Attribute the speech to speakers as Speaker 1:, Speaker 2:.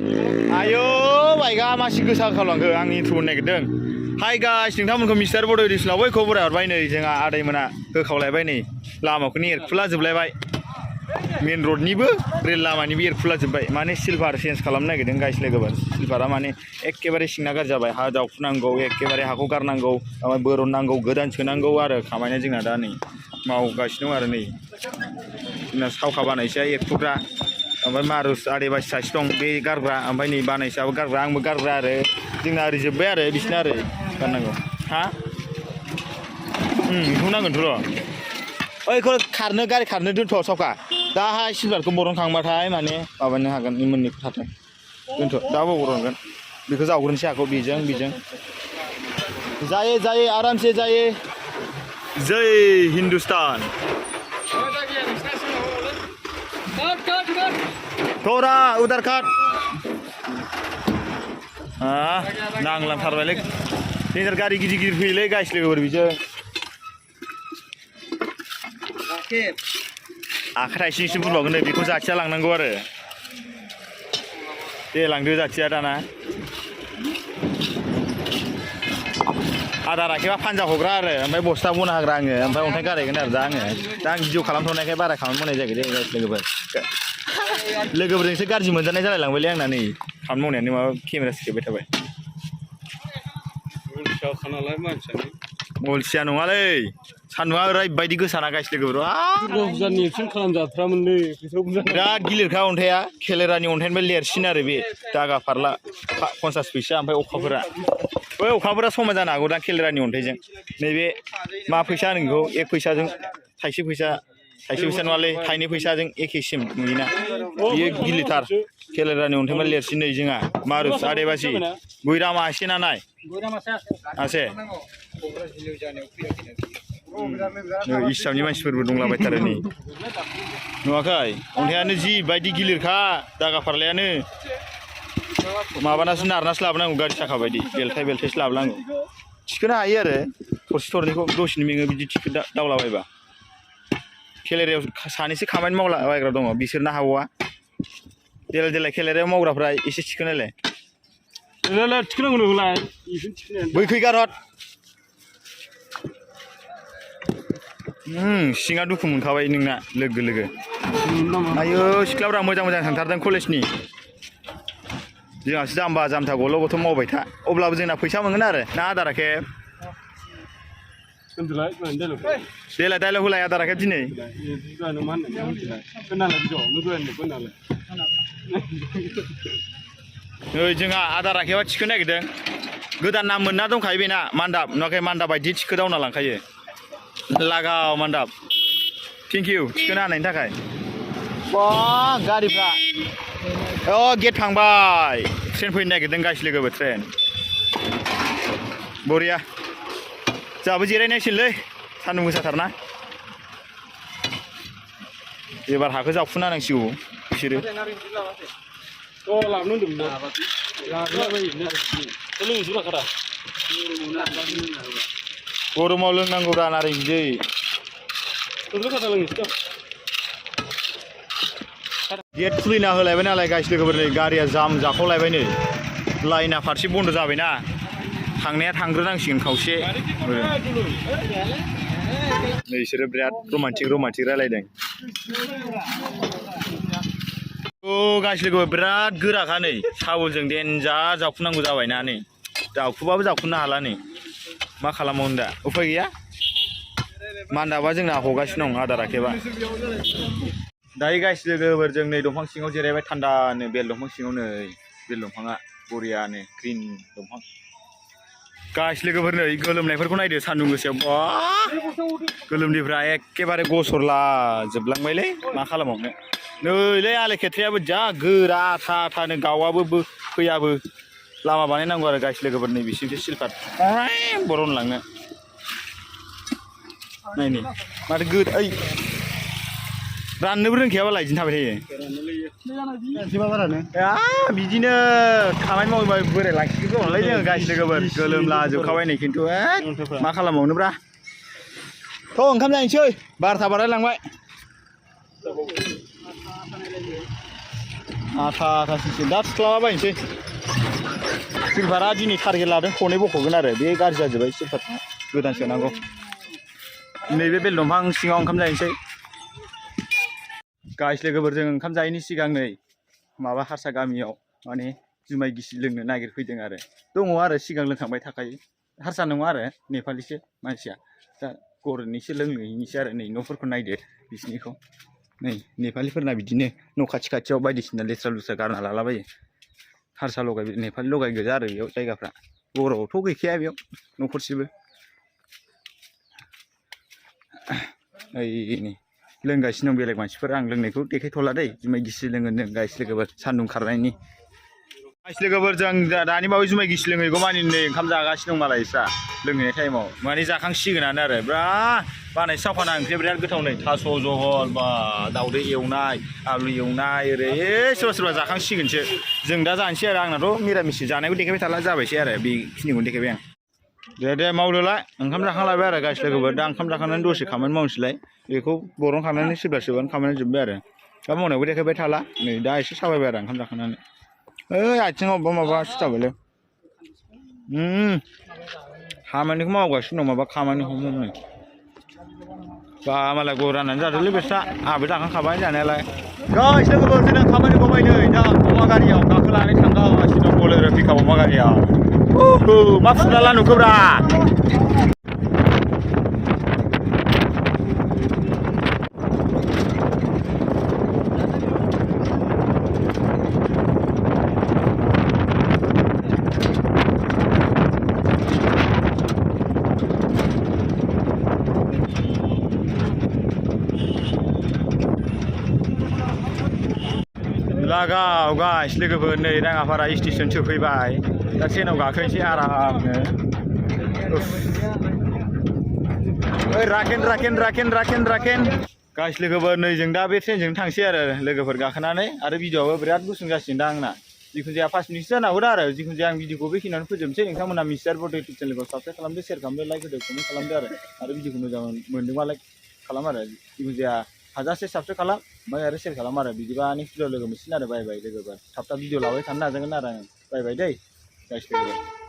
Speaker 1: आयो बायगा मासि गोसा खालामखो आंनि इन्ट्र नागिरदों हाय गाइस नोंथांमोनखौ मिस्टार बड' एडिशनाव बयखौबो बरायहरबाय नै जोंहा आदैमोना होखावलायबाय नै लामाखौनो एरखुला जोबलायबाय मेन रडनिबो रेल लामानिबो एरखुला जोबबाय माने सिलभार चेन्ज खालामनो नागिरदों गाइस लोगोफोर सिलभारा माने एखेबारे सिंना गाज्रि जाबाय हा जावफुनांगौ एखेबारे हाखौ गारनांगौ ओमफ्राय बोरननांगौ गोदान सोनांगौ आरो खामानिया जोंना दा नै मावगासिनो दं आरो नै जोंना सावखा बानायसै एरखुग्रा ओमफ्राय मारुस आदैबासि सासे दं बे गारग्रा ओमफ्राय नै बानायसाबो गारग्रा आंबो गारग्रा आरो जोंना ओरै जोब्बाय आरो बिसिना ओरै गारनांगौ हा बेखौ नांगोनथ' र' ओइखौ खारनो गारि खारनो दोनथ' सावखा दाहाय सिलभारखौ बरनखांबाथाय माने माबानो हागोन मोननैखौ थाथों दोनथ' दा बरनगोन बेखौ जावग्रोनोसै हाखौ बेजों जायो जायो आरामसे जायो जय हिन्दुस्तान थोरा उधार काट नांलांथारबायलै डेन्जार गारि गिदिर गिदिर फैयोलै गाइस लोगोफोर बिजों आखाइ थाइसेजोंसो बुंबावगोन नै बेखौ जाथिया लांनांगौ आरो दे लांदो जाथिया दाना आदार आखिबा फानजा हग्रा आरो ओमफ्राय बस्था बना होग्रा आङो ओमफ्राय अन्थाइ गारायगोन आरो दा आं भिडिअ खालामथ'नायखाय बारा खालामनो मावनाय जायाखै दे गाइस लोगोफोरजोंसो गाज्रि मोनजानाय जालायलांबायलै आंना नै खामानि मावनायानो माबा केमेरा खेबबाय थाबाय अलसिया नङालै सान्दुङा ओरैबायदि गोसाना गाइस लोगोफोर बिराद गिलिरखा अन्थाइया खेलेरानि अन्थाइनिफ्राय लेरसिन आरो बे दागा फारला 50 फैसा ओमफ्राय अखाफोरा बै अखाफोरा समान जानो हागौ दा खेलेरानि अन्थाइजों नैबे मा फैसा होनो बेखौ 1 फैसाजों थाइसे फैसा नङालै थाइनै फैसाजों एखेसिम नुयोना बियो गिलिरथार खेलेरानि अन्थाइनिफ्राय लेरसिन नै जोंहा मारुस आदैबासि गयरामा एसे ना नाय आसे इसामनि मानसिफोरबो दंलाबायथारो नै नुवाखै अन्थाइयानो जिबायदि गिलिरखा दागा फारलायानो माबानासो नारनासो लाबोनांगौ गारि साखा बायदि बेलथायसो लाबोनांगौ थिखोनो हायो आरो थरसे थरनैखौ दसेनो मेङो बिदि थिखो दावलाबायबा खेलेरायाव सानैसो खामानि मावलाबायग्रा दङ बिसोरनो हाबावा देलाय खेलेरायाव मावग्राफ्रा एसे थिखोनायलाय थिखोनांगौ नोंलाय बैखै गारहर सिङा दुखु मोनखाबाय नोंना लोगो आयो सिख्लाफ्रा मोजां थांथारदों कलेजनि जोंहासो जाम्बा जाम्था गल' गथ' मावबाय था अब्लाबो जोंना फैसा मोनगोन आरो ना आदाराखे देलाय दाइलग होलाय आदाराखे दिनै नै जोंहा आदाराखेबा थिखो नागिरदों गोदान नाम मोनना दंखायो बेना मान्दाब नुवाखै मान्दाब बायदि थिखो दावना लांखायो लागाव मान्दाब थेंक इउ थिखोनो हानायनि थाखाय बा गारिफ्रा गेट थांबाय ट्रेन फैनो नागिरदों गाइस लोगोबो ट्रेन बरिया जोंहाबो जिरायनांसिगोनलै सान्दुं गोसाथारना एबार हाखौ जावफुना होनांसिगौ बिसोरो गरमाव लोंनांगौ दा नारें बिदै गेट खुलिना होलायबाय नालाय गाइस लोगोफोर नै गारिया जाम जाखावलायबाय नै लाइना फारसे बन्द' जाबायना थांनाया थांग्रोनांसिगोन खावसे नै बिसोरो बिराद रमान्टिक रायलायदों गाइस लोगोफोर बिराद गोराखा नै साबलजों देनजार जावखुनांगौ जाबायना नै जावखुबाबो जावखुनो हाला नै मा खालामबावनो दा उफाय गैया मान्दाबा जोंना हगासिनो दं आदाराखेबा दायो गाइस लोगोफोर जों नै दंफां सिङाव जिरायबाय थान्दानो बेल दंफां सिङाव नै बेल दंफाङा बरियानो ग्रिन दंफां गाइस लोगोफोर नै गोलोमनायफोरखौ नायदो सान्दुं गोसायाव बा गोलोमदैफ्रा एखेबारे गसरला जोबलांबायलै मा खालामबावनो नैलै आले खेथ्रायाबो जा गोरा थानो गावाबो फैयाबो लामा बानायनांगौ आरो गाइस लोगोफोर नै बिसिमसो सिलभार बरनलांनो नायनि माथो ओइ राननोबो रोंखायाबालाय बिदिनो थाबाय थायो बिदिनो खामानि मावोबा बोराय लाखिगौ नालाय जोङो गाइस लोगोफोर गोलोमला जोबखाबाय नै खिन्थु मा खालामबावनोब्रा थ' ओंखाम जाहैनोसै 12ता बारलायलांबाय आथा आथासिन दा थुख्लाबायनोसै सिलभारा दिनै टारगेट लादों खनै बख'गोन आरो बे गाज्रि जाजोब्बाय सिलभारा गोदान सोनांगौ नैबे बेल दंफां सिङाव ओंखाम जाहैनोसै गाइस लोगोफोरजों ओंखाम जायैनि सिगां नै माबा हारसा गामियाव माने जुमाय गिसि लोंनो नागिरफैदों आरो दङ आरो सिगां लोंखांबाय थाखायो हारसा नङा आरो नेपालिसो मानसिया दा गरनैसो लोंहैनोसै आरो नै न'फोरखौ नायदो बिसिनिखौ नै नेपालिफोरना बिदिनो न' खाथि खाथियाव बायदिसिना लेथ्रा लुथ्रा गारना लालाबायो हारसा लगाय नेपालि लगाय गोजा आरो बेयाव जायगाफ्रा बर'थ' गैखाया बेयाव न'खरसेबो ओइ नै लोंगासिनो दं बेलेग मानसिफोर आं लोंनायखौ देखायथ'ला दै जुमाय गिसि लोङो जों गाइस लोगोफोर सान्दुं खारनायनि गाइस लोगोफोर जों दानि बावै जुमाय गिसि लोंहैगौ मानि नै ओंखाम जागासिनो दं मालाय इस्रा लोंहैनाय टाइमाव माने जाखांसिगोनानो आरो बिराद बानाय सावखाना ओंख्रिया बिराद गोथाव नै थास' जहल बा दाउदै एवनाय आलु एवनाय ओरै सोरबा सोरबा जाखांसिगोनसो जों दा जानोसै आरो आंनाथ' मिरामिस जानायखौ देखायबाय थाला जाबायसै आरो बेखिनिखौनो देखायबाय आं दे मावदोलाय ओंखाम जाखांलायबाय आरो गाइस लोगोफोर दा ओंखाम जाखांनानै दसे खामानि मावनोसैलाय बेखौ बरनखांनानै सोरबा सोरबानो खामानि जोब्बाय आरो दा मावनायखौ देखायबाय थाला नै दा एसे साबायबाय आरो ओंखाम जाखांनानै ओइ आथिङाव अबेबा माबा सिथाबोलै खामानिखौ मावगासिनो दं माबा खामानिखौ नै बा मालाय गय राननानै जादोंलै बेस्रा आंहाबो जाखांखाबाय जानायालाय गाइस लोगोफोर जोंना खामानि गबाय नै दा अमा गारियाव गाखोनानै थांगासिनो दं बोलोरो पिकआप अमा गारियाव मा फुरला नुखोब्रा लागाव गाइस लोगोफोर नै राङापारा स्टेसन सफैबाय दा ट्रेनाव गाखोनोसै आरामनो ओइ राखेन गाइस लोगोफोर नै जों दा बे ट्रेनजों थांसै आरो लोगोफोर गाखोनानै आरो भिडिअआबो बिराद गुसुं जासिगोन दा आंना जिखुनु जाया 5 मिनिटसो जानो हागौ दा आरो जिखुनु जाया आं भिडिअखौ बेखिनियावनो फोजोबनोसै नोंथांमोना मिथिसार बड' इउटुब चेनेलखौ साबस्क्राइब खालामदो शेयार खालामदो लाइक होदो कमेन्ट खालामदो आरो भिडिअखौ मोजां मोनदोंबा लाइक खालाम आरो जिखुनु जाया हाजासे साबस्क्राइब खालाम ओमफ्राय आरो शेयार खालाम आरो बिदिबा नेक्स्ट भिडिअ लोगो मोनसिगोन आरो बाय बाय लोगोफोर थाब भिडिअ लाबाय थानो नाजागोन आरो आं बाय बाय दै गाइस लोगोफोर